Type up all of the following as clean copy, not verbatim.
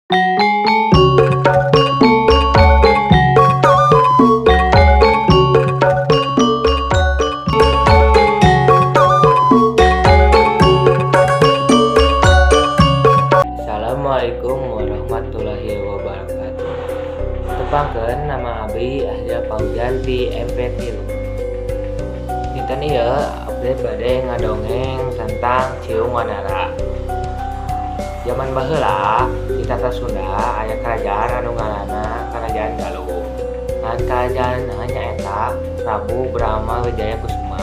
Assalamualaikum warahmatullahi wabarakatuh. Tepangkeun, nama abdi Ahya Fauzan ti MP3. Dinten ieu abdi bade ngadongeng tentang Ciung Wanara. Zaman baheula di Tatar Sunda aya kerajaan anu ngaranna Kerajaan Galuh. Ngaran kerajaan nyaeta Prabu Brahma Wijaya Kusuma.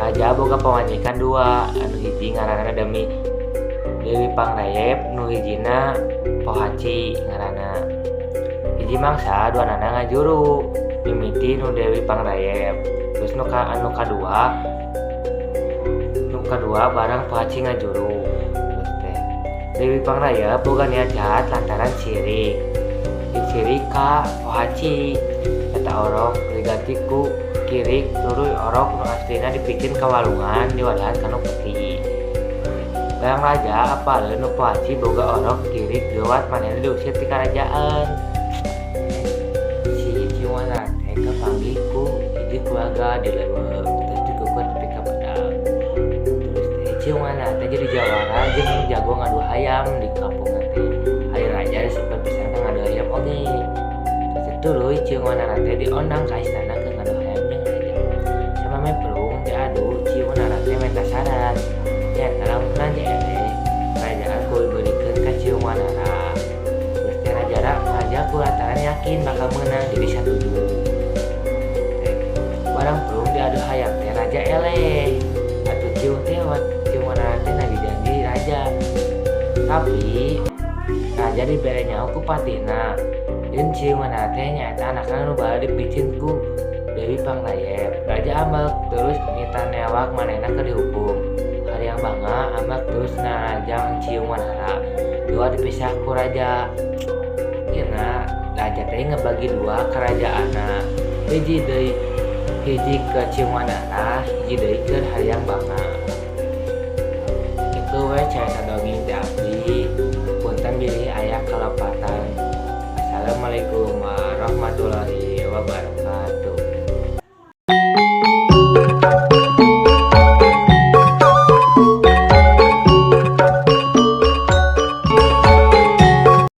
Raja boga pamajikan dua, anu hiji ngaranna Dewi Pangrayep, nu hijina Pohaci ngaranna. Hiji mangsa duanana ngajuru, mimiti nu Dewi Pangrayep. Terus nu ka anu kadua, nu kadua barang Pohaci ngajuru. Terus teh Dewi Pangrayep boga niat jahat lantaran sirik. Sirik ka Pohaci. Eta orok diganti ku kirik, tuluy orok nu aslina dipikeun ka walungan, diwadahan kana peti. Bayang raja apaleun nu Pohaci boga orok kirik, geuwat manehna diusir ti karajaan. Si Ciung Wanara teh kapanggih ku hiji keluarga di leuweung, terus dikukur nepi ka badag. Terus teh Ciung Wanara teh jadi jawara jeung jago ngadu hayam di kampungna teh. Ari raja disebut pisan ka ngadu hayam oge. Terus teh tuluy Ciung Wanara teh diondang ka istana keur ngadu hayam jeung raja. Samemeh pelung diadu, Ciung Wanara teh menta saran. Nyaeta lamun raja eleh, kerajaan kudu dibeurekeun ka Ciung Wanara. Terus teh raja ku lantaran yakin bakal meunang, jadi satuju. Teh barang pelung diadu hayam teh raja eleh. Atuh Ciung Wanara teh nagih janji raja. Tapi raja dibere nyaho ku patihna. Jeung Ciung Wanara teh nyaeta anakna nu baheula dipicen ku Dewi Pangrayep. Raja ambek, terus nitah newak manehna keur dihukum. Hariang Banga ambek, terus narajang Ciung Wanara. Dua dipisah ku raja. Akhirna raja teh ngebagi dua kerajaanna. Hiji deui, hiji ke Ciung Wanara, hiji deui ke Hariang Banga. Itu we carita dongeng ti abdi. Punten bilih aya kalepatan. Assalamualaikum warahmatullahi wabarakatuh.